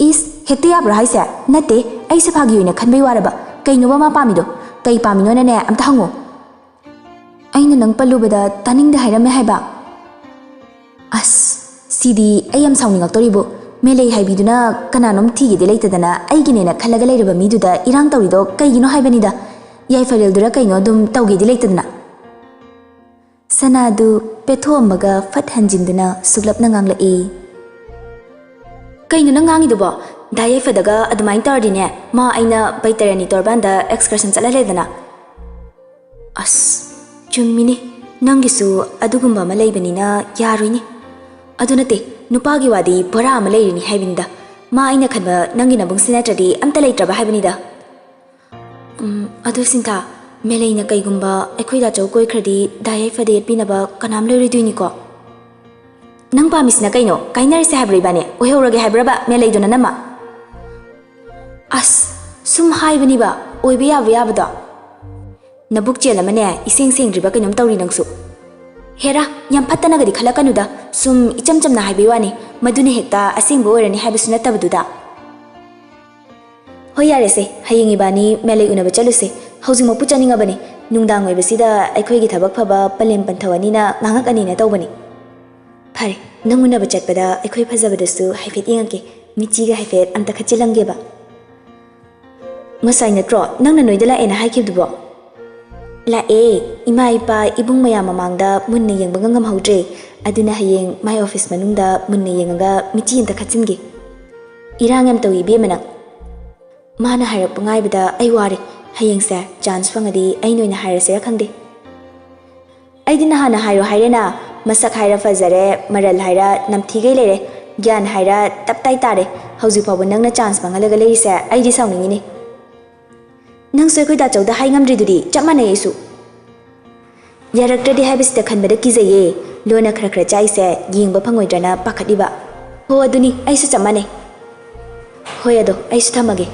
ꯏꯁ, ꯍꯦꯛꯇ ꯌꯥꯕ꯭ꯔꯣ ꯍꯥꯏꯁꯦ? ꯅꯠꯇꯦ, ꯑꯩ ꯁꯦꯐꯥꯒꯤ ꯑꯣꯏꯅ ꯈꯟꯕꯩ ꯋꯥꯔꯕ? ꯀꯩꯅꯣꯕ ꯃꯥ ꯄꯥꯝꯃꯤꯗꯣ? ꯀꯩ ꯄꯥꯝꯃꯤꯅꯣꯅꯅꯦ ꯑꯝꯇ ꯍꯪꯉꯣ꯫ ꯑꯩꯅ ꯅꯪ ꯄꯜꯂꯨꯕꯗ ꯇꯥꯅꯤꯡꯗꯦ ꯍꯥꯏꯔꯝꯃꯦ ꯍꯥꯏꯕ? ꯑꯁ, ꯁꯤꯗꯤ ꯑꯩ ꯌꯥꯝ ꯁꯥꯎꯅꯤꯡꯉꯛꯇꯧꯔꯤꯕꯨ꯫ ꯃꯦꯂꯩ ꯍꯥꯏꯕꯤꯗꯨꯅ ꯀꯅꯥꯅꯣꯝ ꯊꯤꯒꯦꯗꯤ ꯂꯩꯇꯗꯅ ꯑꯩꯒꯤꯅꯦꯅ ꯈꯜꯂꯒ ꯂꯩꯔꯕ ꯃꯤꯗꯨꯗ ꯏꯔꯥꯡ ꯇꯧꯔꯤꯗꯣ ꯀꯩꯒꯤꯅꯣ ꯍꯥꯏꯕꯅꯤꯗ꯫ ꯌꯥꯏꯐꯔꯦꯜꯗꯨꯔ ꯀꯩꯅꯣ ꯑꯗꯨꯝ ꯇꯧꯒꯦꯗꯤ ꯂꯩꯇꯗꯅ꯫ ꯁꯅꯥꯗꯨ ꯄꯦꯠꯊꯣꯛꯑꯝꯃꯒ ꯐꯠ ꯍꯟꯖꯤꯟꯗꯨꯅ ꯁꯨꯛꯂꯞꯅ ꯉꯥꯡꯂꯛꯏ꯫ ꯀꯩꯅꯣ ꯅꯪ ꯉꯥꯡꯉꯤꯗꯨꯕꯣ? ꯗꯥ ꯌꯥꯏꯐꯗꯒ ꯑꯗꯨꯃꯥꯏꯅ ꯇꯧꯔꯗꯤꯅꯦ, ꯃꯥ ꯑꯩꯅ ꯕꯩꯇꯔꯅꯤ ꯇꯣꯔꯕꯥꯟꯗ excursion ꯆꯠꯍꯜꯂꯦꯗꯅ꯫ ꯑꯁ, ꯆꯨꯝꯃꯤꯅꯦ, ꯅꯪꯒꯤꯁꯨ ꯑꯗꯨꯒꯨꯝꯕ ꯑꯃ ꯂꯩꯕꯅꯤꯅ ꯌꯥꯔꯣꯏꯅꯦ꯫ ꯑꯗꯨ ꯅꯠꯇꯦ, ꯅꯨꯄꯥꯒꯤ ꯋꯥꯗꯤ ꯕꯣꯔꯥ ꯑꯃ ꯂꯩꯔꯤꯅꯤ ꯍꯥꯏꯕꯅꯤꯗ꯫ ꯃꯥ ꯑꯩꯅ ꯈꯟꯕ ꯅꯪꯒꯤ ꯅꯕꯨꯡꯁꯤ ꯅꯠꯇ꯭ꯔꯗꯤ ꯑꯝꯇ ꯂꯩꯇ꯭ꯔꯕ ꯍꯥꯏꯕꯅꯤꯗ꯫ ꯎꯝ, ꯑꯗꯨ ꯁꯤꯟꯊꯥ, ꯃꯦꯂꯩꯅ ꯀꯩꯒꯨꯝꯕ ꯑꯩꯈꯣꯏ ꯗꯥꯆꯧ ꯀꯣꯏꯈ꯭ꯔꯗꯤ ꯗꯥ ꯌꯥꯏꯐꯗ ꯌꯦꯠꯄꯤꯅꯕ ꯀꯅꯥꯝ ꯂꯩꯔꯣꯏꯗꯣꯏꯅꯤꯀꯣ? ꯅꯪ ꯄꯥꯝꯃꯤꯁꯤꯅ ꯀꯩꯅꯣ? ꯀꯥꯏꯅꯔꯁꯦ ꯍꯥꯏꯕ꯭ꯔꯣ ꯏꯕꯥꯅꯤ? ꯑꯣꯏꯍꯧꯔꯒꯦ ꯍꯥꯏꯕ꯭ꯔꯕ ꯃꯦꯂꯩꯗꯣ ꯅꯅꯝꯃ? ꯑꯁ, ꯁꯨꯝ ꯍꯥꯏꯕꯅꯤꯕ, ꯑꯣꯏꯕ ꯌꯥꯕ ꯌꯥꯕꯗꯣ꯫ ꯅꯕꯨꯛ ꯆꯦꯜ ꯑꯃꯅꯦ, ꯏꯁꯦꯡ ꯁꯦꯡꯗ꯭ꯔꯤꯕ ꯀꯩꯅꯣꯝ ꯇꯧꯔꯤ ꯅꯪꯁꯨ꯫ ꯍꯦꯔꯥ, ꯌꯥꯝ ꯐꯠꯇꯅꯒꯗꯤ ꯈꯜꯂꯛꯀꯅꯨꯗ, ꯁꯨꯝ ꯏꯆꯝ ꯆꯝꯅ ꯍꯥꯏꯕꯩ ꯋꯥꯅꯤ, ꯃꯗꯨꯅ ꯍꯦꯛꯇ ꯑꯁꯦꯡꯕ ꯑꯣꯏꯔꯅꯤ ꯍꯥꯏꯕꯁꯨ ꯅꯠꯇꯕꯗꯨꯗ꯫ ꯍꯣꯏ, ꯌꯥꯔꯦꯁꯦ, ꯍꯌꯦꯡ ꯏꯕꯥꯅꯤ ꯃꯦꯂꯩ ꯎꯅꯕ ꯆꯠꯂꯨꯁꯦ꯫ ꯍꯧꯖꯤꯛꯃꯛꯄꯨ ꯆꯠꯅꯤꯡꯉꯕꯅꯤ꯫ ꯅꯨꯡꯗꯥꯡ ꯑꯣꯏꯕꯁꯤꯗ ꯑꯩꯈꯣꯏꯒꯤ ꯊꯕꯛ ꯐꯕ ꯄꯂꯦꯝ ꯄꯟꯊꯧ ꯑꯅꯤꯅ ꯉꯥꯡꯉꯛꯑꯅꯤꯅ ꯇꯧꯕꯅꯤ꯫ ꯐꯔꯦ, ꯅꯪ ꯎꯅꯕ ꯆꯠꯄꯗ ꯑꯩꯈꯣꯏ ꯐꯖꯕꯗꯁꯨ ꯍꯥꯏꯐꯦꯠ ꯌꯦꯡꯉꯛꯀꯦ꯫ ꯃꯤꯆꯤꯒ ꯍꯥꯏꯐꯦꯠ ꯑꯝꯇ ꯈꯠꯆꯤꯜꯂꯝꯒꯦꯕ꯫ ꯉꯁꯥꯏ ꯅꯠꯇ꯭ꯔꯣ ꯅꯪꯅ ꯅꯣꯏꯗ ꯂꯥꯛꯑꯦꯅ ꯍꯥꯏꯈꯤꯕꯗꯨꯕꯣ? ꯂꯥꯛꯑꯦ꯫ ꯏꯃꯥ ꯏꯄꯥ ꯏꯕꯨꯡ ꯃꯌꯥꯝ ꯃꯃꯥꯡꯗ ꯃꯨꯟꯅ ꯌꯦꯡꯕꯒ ꯉꯝꯍꯧꯗ꯭ꯔꯦ꯫ ꯑꯗꯨꯅ ꯍꯌꯦꯡ my office ꯃꯅꯨꯡꯗ ꯃꯨꯟꯅ ꯌꯦꯡꯉꯒ ꯃꯤꯆꯤ ꯑꯝꯇ ꯈꯠꯆꯤꯟꯒꯦ꯫ ꯏꯔꯥꯡ ꯌꯥꯝ ꯇꯧꯏ ꯏꯕꯦꯝꯃ ꯅꯪ꯫ ꯃꯥꯅ ꯍꯥꯏꯔꯛꯄ ꯉꯥꯏꯕꯗ ꯑꯩ ꯋꯥꯔꯦ꯫ ꯍꯌꯦꯡꯁꯦ chance ꯐꯪꯉꯗꯤ ꯑꯩꯅ ꯑꯣꯏꯅ ꯍꯥꯏꯔꯁꯤꯔ ꯈꯪꯗꯦ꯫ ꯑꯩꯗꯤ ꯅꯍꯥꯟꯅ ꯍꯥꯏꯔꯣ ꯍꯥꯏꯔꯦꯅ, ꯃꯁꯛ ꯍꯥꯏꯔ ꯐꯖꯔꯦ, ꯃꯔꯜ ꯍꯥꯏꯔ ꯅꯝꯊꯤꯒꯩ ꯂꯩꯔꯦ, ꯒ꯭ꯌꯥꯟ ꯍꯥꯏꯔ ꯇꯞ ꯇꯥꯏ ꯇꯥꯔꯦ꯫ ꯍꯧꯖꯤꯛ ꯐꯥꯎꯕ ꯅꯪꯅ chance ꯃꯥꯡꯍꯜꯂꯒ ꯂꯩꯔꯤꯁꯦ ꯑꯩꯗꯤ ꯁꯥꯎꯅꯤꯡꯉꯤꯅꯦ꯫ ꯅꯪꯁꯨ ꯑꯩꯈꯣꯏ ꯗꯥꯆꯧꯗ ꯍꯥꯏ ꯉꯝꯗ꯭ꯔꯤꯗꯨꯗꯤ ꯆꯞ ꯃꯥꯟꯅꯩ ꯑꯩꯁꯨ꯫ ꯌꯥꯔꯛꯇ꯭ꯔꯗꯤ ꯍꯥꯏꯕꯁꯤꯗ ꯈꯟꯕꯗ ꯀꯤꯖꯩꯌꯦ꯫ ꯂꯣꯟꯅ ꯈꯔ ꯈꯔ ꯆꯥꯏꯁꯦ ꯌꯦꯡꯕ ꯐꯪꯉꯣꯏꯗ꯭ꯔꯅ ꯄꯥꯈꯠꯂꯤꯕ꯫ ꯍꯣ ꯑꯗꯨꯅꯤ, ꯑꯩꯁꯨ ꯆꯞ ꯃꯥꯟꯅꯩ꯫ ꯍꯣꯏ ꯑꯗꯣ, ꯑꯩꯁꯨ ꯊꯝꯃꯒꯦ꯫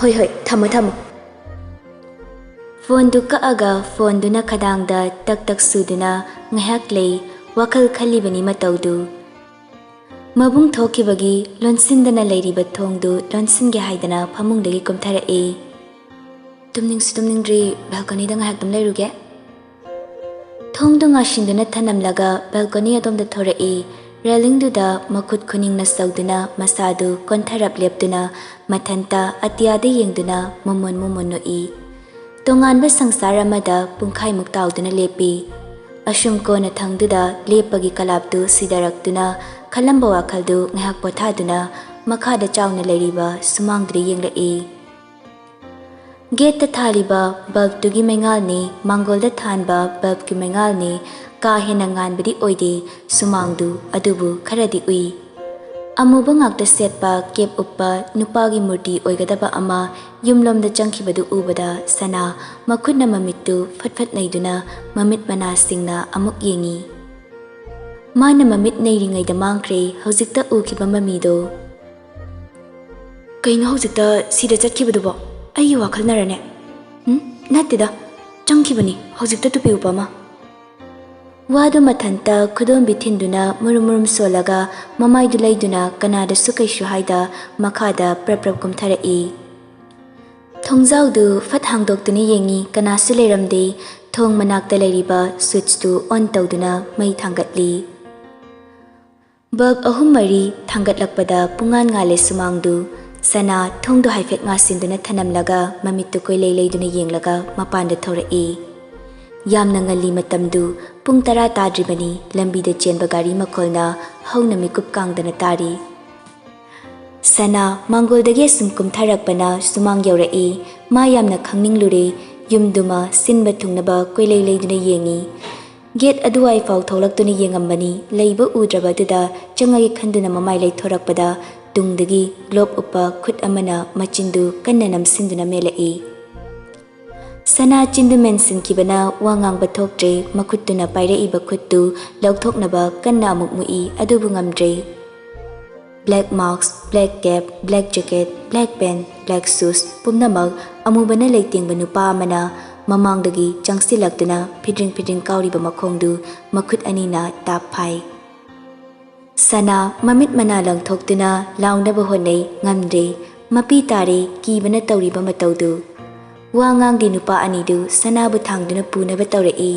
ꯍꯣꯏ ꯍꯣꯏ, ꯊꯝꯃꯣ ꯊꯝꯃꯣ꯫ ꯐꯣꯟꯗꯨ ꯀꯛꯑꯒ ꯐꯣꯟꯗꯨꯅ ꯈꯗꯥꯡꯗ ꯇꯛ ꯇꯛ ꯁꯨꯗꯨꯅ ꯉꯥꯏꯍꯥꯛ ꯂꯩ, ꯋꯥꯈꯜ ꯈꯜꯂꯤꯕꯅꯤ ꯃꯇꯧꯗꯨ꯫ ꯃꯕꯨꯡ ꯊꯣꯛꯈꯤꯕꯒꯤ ꯂꯣꯟꯁꯤꯟꯗꯅ ꯂꯩꯔꯤꯕ ꯊꯣꯡꯗꯨ ꯂꯣꯟꯁꯤꯟꯒꯦ ꯍꯥꯏꯗꯅ ꯐꯃꯨꯡꯗꯒꯤ ꯀꯨꯝꯊꯔꯛꯏ꯫ ꯇꯨꯝꯅꯤꯡꯁꯨ ꯇꯨꯝꯅꯤꯡꯗ꯭ꯔꯤ, ꯕꯦꯜꯀꯣꯅꯤꯗ ꯉꯥꯏꯍꯥꯛꯇꯪ ꯂꯩꯔꯨꯒꯦ꯫ ꯊꯣꯡꯗꯨ ꯉꯥꯁꯤꯟꯗꯨꯅ ꯊꯅꯝꯂꯒ ꯕꯦꯜꯀꯣꯅꯤ ꯑꯗꯣꯝꯗ ꯊꯣꯔꯛꯏ꯫ ꯔꯦꯂꯤꯡꯗꯨꯗ ꯃꯈꯨꯠ ꯈꯨꯅꯤꯡꯅ ꯁꯧꯗꯨꯅ ꯃꯁꯥꯗꯨ ꯀꯣꯟꯊꯔꯞ ꯂꯦꯞꯇꯨꯅ ꯃꯊꯟꯇ ꯑꯇꯤꯌꯥꯗ ꯌꯦꯡꯗꯨꯅ ꯃꯨꯃꯨꯟ ꯃꯨꯃꯨꯟ ꯅꯣꯛꯏ꯫ ꯇꯣꯉꯥꯟꯕ ꯁꯪꯁꯥꯔ ꯑꯃꯗ ꯄꯨꯡꯈꯥꯏꯃꯨꯛ ꯇꯥꯎꯗꯨꯅ ꯂꯦꯞꯄꯤ꯫ ꯑꯁꯨꯝ ꯀꯣꯟꯅ ꯊꯪꯗꯨꯗ ꯂꯦꯞꯄꯒꯤ ꯀꯂꯥꯞꯇꯨ ꯁꯤꯗꯔꯛꯇꯨꯅ ꯈꯜꯂꯝꯕ ꯋꯥꯈꯜꯗꯨ ꯉꯥꯏꯍꯥꯛ ꯄꯣꯊꯥꯗꯨꯅ ꯃꯈꯥꯗ ꯆꯥꯎꯅ ꯂꯩꯔꯤꯕ ꯁꯨꯃꯥꯡꯗꯨꯗ ꯌꯦꯡꯂꯛꯏ꯫ ꯒꯦꯠꯇ ꯊꯥꯜꯂꯤꯕ ꯕꯜꯕꯇꯨꯒꯤ ꯃꯩꯉꯥꯜꯅꯤ, ꯃꯥꯡꯒꯣꯜꯗ ꯊꯥꯟꯕ ꯕꯜꯕꯀꯤ ꯃꯩꯉꯥꯜꯅꯤ, ꯀꯥ ꯍꯦꯟꯅ ꯉꯥꯟꯕꯗꯤ ꯑꯣꯏꯗꯦ ꯁꯨꯃꯥꯡꯗꯨ, ꯑꯗꯨꯕꯨ ꯈꯔꯗꯤ ꯎꯏ꯫ ꯑꯃꯨꯕ ꯉꯥꯛꯇ ꯁꯦꯠꯄ ꯀꯦꯞ ꯎꯞꯄ ꯅꯨꯄꯥꯒꯤ ꯃꯨꯔꯇꯤ ꯑꯣꯏꯒꯗꯕ ꯑꯃ ꯌꯨꯝꯂꯣꯝꯗ ꯆꯪꯈꯤꯕꯗꯨ ꯎꯕꯗ ꯁꯅꯥ ꯃꯈꯨꯠꯅ ꯃꯃꯤꯠꯇꯨ ꯐꯠ ꯐꯠ ꯅꯩꯗꯨꯅ ꯃꯃꯤꯠ ꯃꯅꯥꯁꯤꯡꯅ ꯑꯃꯨꯛ ꯌꯦꯡꯉꯤ꯫ ꯃꯥꯅ ꯃꯃꯤꯠ ꯅꯩꯔꯤꯉꯩꯗ ꯃꯥꯡꯈ꯭ꯔꯦ ꯍꯧꯖꯤꯛꯇ ꯎꯈꯤꯕ ꯃꯃꯤꯗꯣ꯫ ꯀꯩꯅꯣ ꯍꯧꯖꯤꯛꯇ ꯁꯤꯗ ꯆꯠꯈꯤꯕꯗꯨꯕꯣ? ꯑꯩꯒꯤ ꯋꯥꯈꯜꯅꯔꯅꯦ? ꯎꯝ, ꯅꯠꯇꯦꯗ, ꯆꯪꯈꯤꯕꯅꯤ ꯍꯧꯖꯤꯛꯇ ꯇꯨꯄꯤ ꯎꯞꯄ ꯑꯃ꯫ ꯋꯥꯗꯨ ꯃꯊꯟꯇ ꯈꯨꯗꯣꯝꯕꯤ ꯊꯤꯟꯗꯨꯅ ꯃꯨꯔꯨꯝ ꯃꯨꯔꯨꯝ ꯁꯣꯜꯂꯒ ꯃꯃꯥꯏꯗꯨ ꯂꯩꯗꯨꯅ ꯀꯅꯥꯗꯁꯨ ꯀꯩꯁꯨ ꯍꯥꯏꯗ ꯃꯈꯥꯗ ꯄ꯭ꯔꯞ ꯄ꯭ꯔꯞ ꯀꯨꯝꯊꯔꯛꯏ꯫ ꯊꯣꯡꯖꯥꯎꯗꯨ ꯐꯠ ꯍꯥꯡꯗꯣꯛꯇꯨꯅ ꯌꯦꯡꯉꯤ, ꯀꯅꯥꯁꯨ ꯂꯩꯔꯝꯗꯦ꯫ ꯊꯣꯡ ꯃꯅꯥꯛꯇ ꯂꯩꯔꯤꯕ ꯁ꯭ꯋꯤꯠꯆꯇꯨ ꯑꯣꯟ ꯇꯧꯗꯨꯅ ꯃꯩ ꯊꯥꯡꯒꯠꯂꯤ꯫ ꯕꯜꯕ ꯑꯍꯨꯝ ꯃꯔꯤ ꯊꯥꯡꯒꯠꯂꯛꯄꯗ ꯄꯨꯡꯉꯥꯟ ꯉꯥꯜꯂꯦ ꯁꯨꯃꯥꯡꯗꯨ꯫ ꯁꯅꯥ ꯊꯣꯡꯗꯨ ꯍꯥꯏꯐꯦꯠ ꯉꯥꯁꯤꯟꯗꯨꯅ ꯊꯅꯝꯂꯒ ꯃꯃꯤꯠꯇꯨ ꯀꯣꯏꯂꯩ ꯂꯩꯗꯨꯅ ꯌꯦꯡꯂꯒ ꯃꯄꯥꯟꯗ ꯊꯧꯔꯛꯏ꯫ ꯌꯥꯝꯅ ꯉꯜꯂꯤ ꯃꯇꯝꯗꯨ, ꯄꯨꯡ ꯇꯔꯥ ꯇꯥꯗ꯭ꯔꯤꯕꯅꯤ, ꯂꯝꯕꯤꯗ ꯆꯦꯟꯕ ꯒꯥꯔꯤ ꯃꯈꯣꯜꯅ ꯍꯧꯅ ꯃꯤꯀꯨꯞ ꯀꯥꯡꯗꯅ ꯇꯥꯔꯤ꯫ ꯁꯅꯥ ꯃꯥꯡꯒꯣꯜꯗꯒꯤ ꯑꯁꯨꯝ ꯀꯨꯝꯊꯔꯛꯄꯅ ꯁꯨꯃꯥꯡ ꯌꯧꯔꯛꯏ꯫ ꯃꯥ ꯌꯥꯝꯅ ꯈꯪꯅꯤꯡꯂꯨꯔꯦ꯫ ꯌꯨꯝꯗꯨꯃ ꯁꯤꯟꯕ ꯊꯨꯡꯅꯕ ꯀꯣꯏꯂꯩ ꯂꯩꯗꯨꯅ ꯌꯦꯡꯉꯤ꯫ ꯒꯦꯠ ꯑꯗꯨꯋꯥꯏ ꯐꯥꯎ ꯊꯣꯛꯂꯛꯇꯨꯅ ꯌꯦꯡꯉꯝꯕꯅꯤ꯫ ꯂꯩꯕ ꯎꯗ꯭ꯔꯕ ꯑꯗꯨꯗ ꯆꯪꯉꯒꯦ ꯈꯟꯗꯨꯅ ꯃꯃꯥꯏ ꯂꯩꯊꯣꯔꯛꯄꯗ ꯇꯨꯡꯗꯒꯤ ꯒ꯭ꯂꯣꯞ ꯎꯞꯄ ꯈꯨꯠ ꯑꯃꯅ ꯃꯆꯤꯟꯗꯨ ꯀꯟꯅ ꯅꯝꯁꯤꯟꯗꯨꯅ ꯃꯦꯜꯂꯛꯏ꯫ ꯁꯅꯥ ꯆꯤꯟꯗꯨ ꯃꯦꯟꯁꯤꯟꯈꯤꯕꯅ ꯋꯥ ꯉꯥꯡꯕ ꯊꯣꯛꯇ꯭ꯔꯦ꯫ ꯃꯈꯨꯠꯇꯨꯅ ꯄꯥꯏꯔꯛꯏꯕ ꯈꯨꯠꯇꯨ ꯂꯧꯊꯣꯛꯅꯕ ꯀꯟꯅ ꯑꯃꯨꯛ ꯃꯨꯛꯏ, ꯑꯗꯨꯕꯨ ꯉꯝꯗ꯭ꯔꯦ꯫ ꯕ꯭ꯂꯦꯛ ꯃꯥꯛꯁ, black cap, black jacket, black pen, black shoes, ꯄꯨꯝꯅꯃꯛ ꯑꯃꯨꯕꯅ ꯂꯩꯇꯦꯡꯕ ꯅꯨꯄꯥ ꯑꯃꯅ ꯃꯃꯥꯡꯗꯒꯤ ꯆꯪꯁꯤꯜꯂꯛꯇꯨꯅ ꯐꯤꯗ꯭ꯔꯤꯡ ꯐꯤꯗ꯭ꯔꯤꯡ ꯀꯥꯎꯔꯤꯕ ꯃꯈꯣꯡꯗꯨ ꯃꯈꯨꯠ ꯑꯅꯤꯅ ꯇꯥꯞ ꯐꯥꯏ꯫ ꯁꯅꯥ ꯃꯃꯤꯠ ꯃꯅꯥ ꯂꯪꯊꯣꯛꯇꯨꯅ ꯂꯥꯎꯅꯕ ꯍꯣꯠꯅꯩ, ꯉꯝꯗ꯭ꯔꯦ꯫ ꯃꯄꯤ ꯇꯥꯔꯦ ꯀꯤꯕꯅ ꯇꯧꯔꯤꯕ ꯃꯇꯧꯗꯨ꯫ ꯋꯥ ꯉꯥꯡꯗꯦ ꯅꯨꯄꯥ ꯑꯅꯤꯗꯨ ꯁꯅꯥꯕꯨ ꯊꯥꯡꯗꯨꯅ ꯄꯨꯅꯕ ꯇꯧꯔꯛꯏ꯫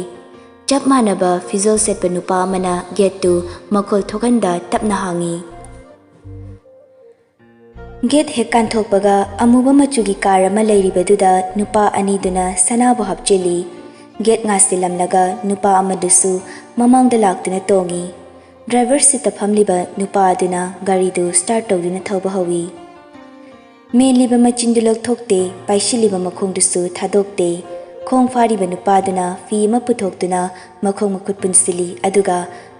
ꯆꯞ ꯃꯥꯟꯅꯕ ꯐꯤꯖꯣꯜ ꯁꯦꯠꯄ ꯅꯨꯄꯥ ꯑꯃꯅ ꯒꯦꯠꯇꯨ ꯃꯈꯣꯜ ꯊꯣꯛꯍꯟꯗ ꯇꯞꯅ ꯍꯥꯡꯏ꯫ ꯒꯦꯠ ꯍꯦꯛ ꯀꯥꯟꯊꯣꯛꯄꯒ ꯑꯃꯨꯕ ꯃꯆꯨꯒꯤ ꯀꯥꯔ ꯑꯃ ꯂꯩꯔꯤꯕꯗꯨꯗ ꯅꯨꯄꯥ ꯑꯅꯤꯗꯨꯅ ꯁꯅꯥꯕꯨ ꯍꯥꯞꯆꯤꯜꯂꯤ꯫ ꯒꯦꯠ ꯉꯥꯁꯤꯜꯂꯝꯂꯒ ꯅꯨꯄꯥ ꯑꯃꯗꯨꯁꯨ ꯃꯃꯥꯡꯗ ꯂꯥꯛꯇꯨꯅ ꯇꯣꯡꯏ꯫ ꯗ꯭ꯔꯥꯏꯚꯔ ꯁꯤꯠꯇ ꯐꯝꯂꯤꯕ ꯅꯨꯄꯥ ꯑꯗꯨꯅ ꯒꯥꯔꯤꯗꯨ ꯁ꯭ꯇꯥꯔꯠ ꯇꯧꯗꯨꯅ ꯊꯧꯕ ꯍꯧꯏ꯫ ꯃꯦꯜꯂꯤꯕ ꯃꯆꯤꯟꯗꯨ ꯂꯧꯊꯣꯛꯇꯦ, ꯄꯥꯏꯁꯤꯜꯂꯤꯕ ꯃꯈꯣꯡꯗꯨꯁꯨ ꯊꯥꯗꯣꯛꯇꯦ꯫ ꯈꯣꯡ ꯐꯥꯔꯤꯕ ꯅꯨꯄꯥꯗꯨꯅ ꯐꯤ ꯑꯃ ꯄꯨꯊꯣꯛꯇꯨꯅ ꯃꯈꯣꯡ ꯃꯈꯨꯠ ꯄꯨꯟꯁꯤꯜꯂꯤ, ꯑꯗꯨꯒ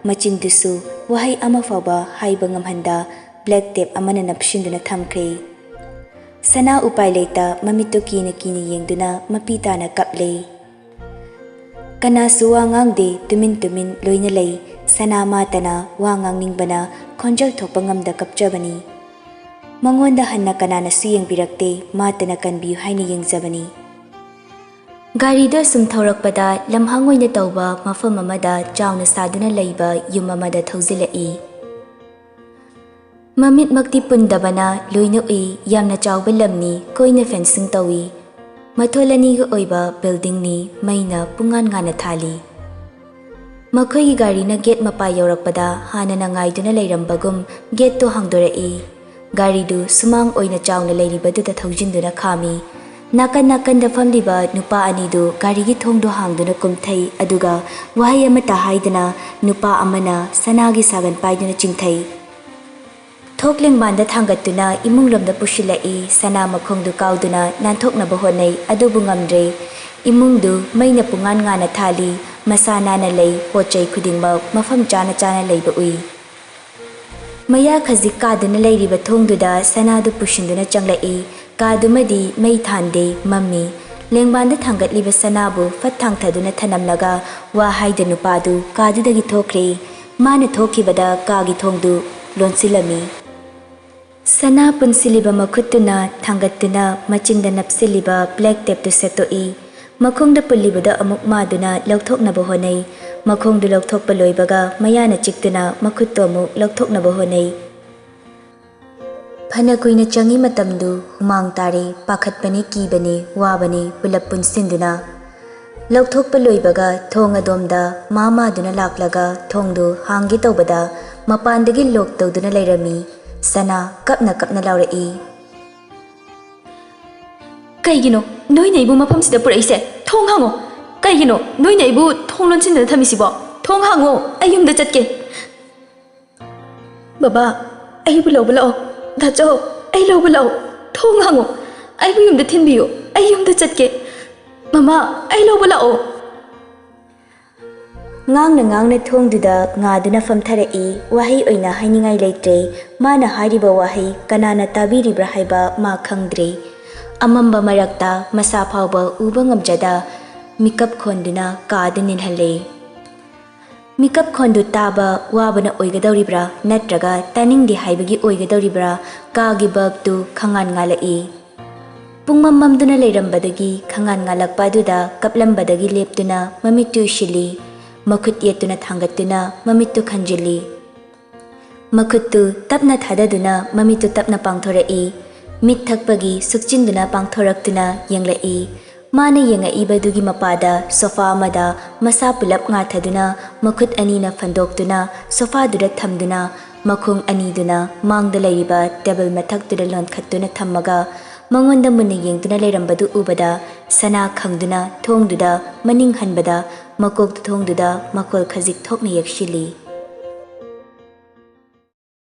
ꯃꯆꯤꯟꯗꯨꯁꯨ ꯋꯥꯍꯩ ꯑꯃ ꯐꯥꯎꯕ ꯍꯥꯏꯕ ꯉꯝꯍꯟꯗ ꯕ꯭ꯂꯦꯛ ꯇꯦꯞ ꯑꯃꯅ ꯅꯞꯁꯤꯟꯗꯨꯅ ꯊꯝꯈ꯭ꯔꯦ꯫ ꯁꯅꯥ ꯎꯄꯥꯏ ꯂꯩꯇ ꯃꯃꯤꯠꯇꯨ ꯀꯤꯅ ꯀꯤꯅ ꯌꯦꯡꯗꯨꯅ ꯃꯄꯤ ꯇꯥꯅ ꯀꯞꯂꯦ꯫ ꯀꯅꯥꯁꯨ ꯋꯥ ꯉꯥꯡꯗꯦ, ꯇꯨꯃꯤꯟ ꯇꯨꯃꯤꯟ ꯂꯣꯏꯅ ꯂꯩ꯫ ꯁꯅꯥ ꯃꯥꯇꯅ ꯋꯥ ꯉꯥꯡꯅꯤꯡꯕꯅ ꯈꯣꯟꯖꯦꯜ ꯊꯣꯛꯄ ꯉꯝꯗ ꯀꯞꯆꯕꯅꯤ꯫ ꯃꯉꯣꯟꯗ ꯍꯟꯅ ꯀꯅꯥꯅꯁꯨ ꯌꯦꯡꯕꯤꯔꯛꯇꯦ, ꯃꯥꯇꯅ ꯀꯟꯕꯤꯌꯨ ꯍꯥꯏꯅ ꯌꯦꯡꯖꯕꯅꯤ꯫ ꯒꯥꯔꯤꯗꯨ ꯑꯁꯨꯝ ꯊꯧꯔꯛꯄꯗ ꯂꯝꯍꯥꯡ ꯑꯣꯏꯅ ꯇꯧꯕ ꯃꯐꯝ ꯑꯃꯗ ꯆꯥꯎꯅ ꯁꯥꯗꯨꯅ ꯂꯩꯕ ꯌꯨꯝ ꯑꯃꯗ ꯊꯧꯖꯤꯜꯂꯛꯏ꯫ ꯃꯃꯤꯠꯃꯛꯇꯤ ꯄꯨꯟꯗꯕꯅ ꯂꯣꯏꯅ ꯎꯏ, ꯌꯥꯝꯅ ꯆꯥꯎꯕ ꯂꯝꯅꯤ, ꯀꯣꯏꯅ ꯐꯦꯟꯁꯤꯡ ꯇꯧꯏ꯫ ꯃꯊꯣꯜ ꯑꯅꯤꯒꯤ ꯑꯣꯏꯕ ꯕꯤꯜꯗꯤꯡꯅꯤ, ꯃꯩꯅ ꯄꯨꯡꯉꯥꯟ ꯉꯥꯟꯅ ꯊꯥꯜꯂꯤ꯫ ꯃꯈꯣꯏꯒꯤ ꯒꯥꯔꯤꯅ ꯒꯦꯠ ꯃꯄꯥ ꯌꯧꯔꯛꯄꯗ ꯍꯥꯟꯅꯅ ꯉꯥꯏꯗꯨꯅ ꯂꯩꯔꯝꯕꯒꯨꯝ ꯒꯦꯠꯇꯨ ꯍꯥꯡꯗꯣꯔꯛꯏ꯫ ꯒꯥꯔꯤꯗꯨ ꯁꯨꯃꯥꯡ ꯑꯣꯏꯅ ꯆꯥꯎꯅ ꯂꯩꯔꯤꯕꯗꯨꯗ ꯊꯧꯖꯤꯟꯗꯨꯅ ꯈꯥꯝꯃꯤ꯫ ꯅꯥꯀꯟ ꯅꯥꯀꯟꯗ ꯐꯝꯂꯤꯕ ꯅꯨꯄꯥ ꯑꯅꯤꯗꯨ ꯒꯥꯔꯤꯒꯤ ꯊꯣꯡꯗꯨ ꯍꯥꯡꯗꯨꯅ ꯀꯨꯝꯊꯩ, ꯑꯗꯨꯒ ꯋꯥꯍꯩ ꯑꯃꯠꯇ ꯍꯥꯏꯗꯅ ꯅꯨꯄꯥ ꯑꯃꯅ ꯁꯅꯥꯒꯤ ꯁꯥꯒꯟ ꯄꯥꯏꯗꯨꯅ ꯆꯤꯡꯊꯩ꯫ ꯊꯣꯛ ꯂꯦꯡꯕꯥꯟꯗ ꯊꯥꯡꯒꯠꯇꯨꯅ ꯏꯃꯨꯡꯂꯣꯝꯗ ꯄꯨꯁꯤꯜꯂꯛꯏ꯫ ꯁꯅꯥ ꯃꯈꯣꯡꯗꯨ ꯀꯥꯎꯗꯨꯅ ꯅꯥꯟꯊꯣꯛꯅꯕ ꯍꯣꯠꯅꯩ, ꯑꯗꯨꯕꯨ ꯉꯝꯗ꯭ꯔꯦ꯫ ꯏꯃꯨꯡꯗꯨ ꯃꯩꯅ ꯄꯨꯡꯉꯥꯟ ꯉꯥꯟꯅ ꯊꯥꯜꯂꯤ꯫ ꯃꯁꯥ ꯅꯥꯟꯅ ꯂꯩ, ꯄꯣꯠ ꯆꯩ ꯈꯨꯗꯤꯡꯃꯛ ꯃꯐꯝ ꯆꯥꯅ ꯆꯥꯅ ꯂꯩꯕ ꯎꯏ꯫ ꯃꯌꯥ ꯈꯖꯤꯛ ꯀꯥꯗꯨꯅ ꯂꯩꯔꯤꯕ ꯊꯣꯡꯗꯨꯗ ꯁꯅꯥꯗꯨ ꯄꯨꯁꯤꯟꯗꯨꯅ ꯆꯪꯂꯛꯏ꯫ ꯀꯥꯗꯨꯃꯗꯤ ꯃꯩ ꯊꯥꯟꯗꯦ, ꯃꯝꯃꯤ꯫ ꯂꯦꯡꯕꯥꯟꯗ ꯊꯥꯡꯒꯠꯂꯤꯕ ꯁꯅꯥꯕꯨ ꯐꯠ ꯊꯥꯡꯊꯗꯨꯅ ꯊꯅꯝꯂꯒ ꯋꯥ ꯍꯥꯏꯗ ꯅꯨꯄꯥꯗꯨ ꯀꯥꯗꯨꯗꯒꯤ ꯊꯣꯛꯈ꯭ꯔꯦ꯫ ꯃꯥꯅ ꯊꯣꯛꯈꯤꯕꯗ ꯀꯥꯒꯤ ꯊꯣꯡꯗꯨ ꯂꯣꯟꯁꯤꯜꯂꯝꯃꯤ꯫ ꯁꯅꯥ ꯄꯨꯟꯁꯤꯜꯂꯤꯕ ꯃꯈꯨꯠꯇꯨꯅ ꯊꯥꯡꯒꯠꯇꯨꯅ ꯃꯆꯤꯟꯗ ꯅꯞꯁꯤꯜꯂꯤꯕ ꯕ꯭ꯂꯦꯛ ꯇꯦꯞꯇꯨ ꯁꯦꯠꯇꯣꯛꯏ꯫ ꯃꯈꯣꯡꯗ ꯄꯨꯜꯂꯤꯕꯗꯨ ꯑꯃꯨꯛ ꯃꯥꯗꯨꯅ ꯂꯧꯊꯣꯛꯅꯕ ꯍꯣꯠꯅꯩ꯫ ꯃꯈꯣꯡꯗꯨ ꯂꯧꯊꯣꯛꯄ ꯂꯣꯏꯕꯒ ꯃꯌꯥꯅ ꯆꯤꯛꯇꯨꯅ ꯃꯈꯨꯠꯇꯨ ꯑꯃꯨꯛ ꯂꯧꯊꯣꯛꯅꯕ ꯍꯣꯠꯅꯩ꯫ ꯐꯅ ꯀꯨꯏꯅ ꯆꯪꯏ ꯃꯇꯝꯗꯨ꯫ ꯍꯨꯃꯥꯡ ꯇꯥꯔꯦ, ꯄꯥꯈꯠꯄꯅꯦ, ꯀꯤꯕꯅꯦ, ꯋꯥꯕꯅꯦ, ꯄꯨꯂꯞ ꯄꯨꯟꯁꯤꯟꯗꯨꯅ꯫ ꯂꯧꯊꯣꯛꯄ ꯂꯣꯏꯕꯒ ꯊꯣꯡ ꯑꯗꯣꯝꯗ ꯃꯥ ꯃꯥꯗꯨꯅ ꯂꯥꯛꯂꯒ ꯊꯣꯡꯗꯨ ꯍꯥꯡꯒꯦ ꯇꯧꯕꯗ ꯃꯄꯥꯟꯗꯒꯤ ꯂꯣꯛ ꯇꯧꯗꯨꯅ ꯂꯩꯔꯝꯃꯤ꯫ ꯁꯅꯥ ꯀꯞꯅ ꯀꯞꯅ ꯂꯥꯎꯔꯛꯏ꯫ "ꯀꯩꯒꯤꯅꯣ ꯅꯣꯏꯅ ꯑꯩꯕꯨ ꯃꯐꯝꯁꯤꯗ ꯄꯨꯔꯛꯏꯁꯦ? ꯊꯣꯡ ꯍꯥꯡꯉꯣ꯫ ꯀꯩꯒꯤꯅꯣ ꯅꯣꯏꯅ ꯑꯩꯕꯨ ꯊꯣꯡ ꯂꯣꯟꯁꯤꯟꯗꯨꯅ ꯊꯝꯃꯤꯁꯤꯕꯣ? ꯊꯣꯡ ꯍꯥꯡꯉꯣ, ꯑꯩ ꯌꯨꯝꯗ ꯆꯠꯀꯦ꯫" "ꯕꯕꯥ, ꯑꯩꯕꯨ ꯂꯧꯕ ꯂꯥꯛꯑꯣ꯫ ꯗꯥꯆꯧ, ꯑꯩ ꯂꯧꯕ ꯂꯥꯛꯑꯣ꯫ ꯊꯣꯡ ꯍꯥꯡꯉꯣ꯫ ꯑꯩꯕꯨ ꯌꯨꯝꯗ ꯊꯤꯟꯕꯤꯌꯨ꯫ ꯑꯩ ꯌꯨꯝꯗ ꯆꯠꯀꯦ꯫ ꯃꯃꯥ, ꯑꯩ ꯂꯧꯕ ꯂꯥꯛꯑꯣ꯫" ꯉꯥꯡꯅ ꯉꯥꯡꯅ ꯊꯣꯡꯗꯨꯗ ꯉꯥꯗꯨꯅ ꯐꯝꯊꯔꯛꯏ꯫ ꯋꯥꯍꯩ ꯑꯣꯏꯅ ꯍꯥꯏꯅꯤꯡꯉꯥꯏ ꯂꯩꯇ꯭ꯔꯦ꯫ ꯃꯥꯅ ꯍꯥꯏꯔꯤꯕ ꯋꯥꯍꯩ ꯀꯅꯥꯅ ꯇꯥꯕꯤꯔꯤꯕ꯭ꯔꯥ ꯍꯥꯏꯕ ꯃꯥ ꯈꯪꯗ꯭ꯔꯦ꯫ ꯑꯃꯝꯕ ꯃꯔꯛꯇ ꯃꯁꯥ ꯐꯥꯎꯕ ꯎꯕ ꯉꯝꯖꯗ ꯃꯤꯀꯞ ꯈꯣꯟꯗꯨꯅ ꯀꯥꯗ ꯅꯤꯜꯍꯜꯂꯦ꯫ ꯃꯤꯀꯞ ꯈꯣꯟꯗꯨ ꯇꯥꯕ ꯋꯥꯕꯅ ꯑꯣꯏꯒꯗꯧꯔꯤꯕ꯭ꯔꯥ ꯅꯠꯇ꯭ꯔꯒ ꯇꯥꯅꯤꯡꯗꯦ ꯍꯥꯏꯕꯒꯤ ꯑꯣꯏꯒꯗꯧꯔꯤꯕ꯭ꯔꯥ? ꯀꯥꯒꯤ ꯕꯜꯕꯇꯨ ꯈꯪꯉꯥꯟ ꯉꯥꯜꯂꯛꯏ꯫ ꯄꯨꯡꯃꯝ ꯃꯝꯗꯨꯅ ꯂꯩꯔꯝꯕꯗꯒꯤ ꯈꯪꯉꯥꯟ ꯉꯥꯜꯂꯛꯄ ꯑꯗꯨꯗ ꯀꯞꯂꯝꯕꯗꯒꯤ ꯂꯦꯞꯇꯨꯅ ꯃꯃꯤꯠꯇꯨ ꯎꯏꯁꯤꯜꯂꯤ꯫ ꯃꯈꯨꯠ ꯌꯦꯠꯇꯨꯅ ꯊꯥꯡꯒꯠꯇꯨꯅ ꯃꯃꯤꯠꯇꯨ ꯈꯟꯖꯤꯜꯂꯤ꯫ ꯃꯈꯨꯠꯇꯨ ꯇꯞꯅ ꯊꯥꯗꯗꯨꯅ ꯃꯃꯤꯠꯇꯨ ꯇꯞꯅ ꯄꯥꯡꯊꯣꯔꯛꯏ꯫ ꯃꯤꯠ ꯊꯛꯄꯒꯤ ꯁꯨꯛꯆꯤꯟꯗꯨꯅ ꯄꯥꯡꯊꯣꯔꯛꯇꯨꯅ ꯌꯦꯡꯂꯛꯏ꯫ ꯃꯥꯅ ꯌꯦꯡꯉꯛꯏꯕꯗꯨꯒꯤ ꯃꯄꯥꯗ ꯁꯣꯐꯥ ꯑꯃꯗ ꯃꯁꯥ ꯄꯨꯂꯞ ꯉꯥꯊꯗꯨꯅ ꯃꯈꯨꯠ ꯑꯅꯤꯅ ꯐꯟꯗꯣꯛꯇꯨꯅ ꯁꯣꯐꯥꯗꯨꯗ ꯊꯝꯗꯨꯅ ꯃꯈꯣꯡ ꯑꯅꯤꯗꯨꯅ ꯃꯥꯡꯗ ꯂꯩꯔꯤꯕ ꯇꯦꯕꯜ ꯃꯊꯛꯇꯨꯗ ꯂꯣꯟꯈꯠꯇꯨꯅ ꯊꯝꯃꯒ ꯃꯉꯣꯟꯗ ꯃꯨꯟꯅ ꯌꯦꯡꯗꯨꯅ ꯂꯩꯔꯝꯕꯗꯨ ꯎꯕꯗ ꯁꯅꯥ ꯈꯪꯗꯨꯅ ꯊꯣꯡꯗꯨꯗ ꯃꯅꯤꯡ ꯍꯟꯕꯗ ꯃꯀꯣꯛꯇꯨ ꯊꯣꯡꯗꯨꯗ ꯃꯈꯣꯜ ꯈꯖꯤꯛ ꯊꯣꯛꯅ ꯌꯦꯛꯁꯤꯜꯂꯤ꯫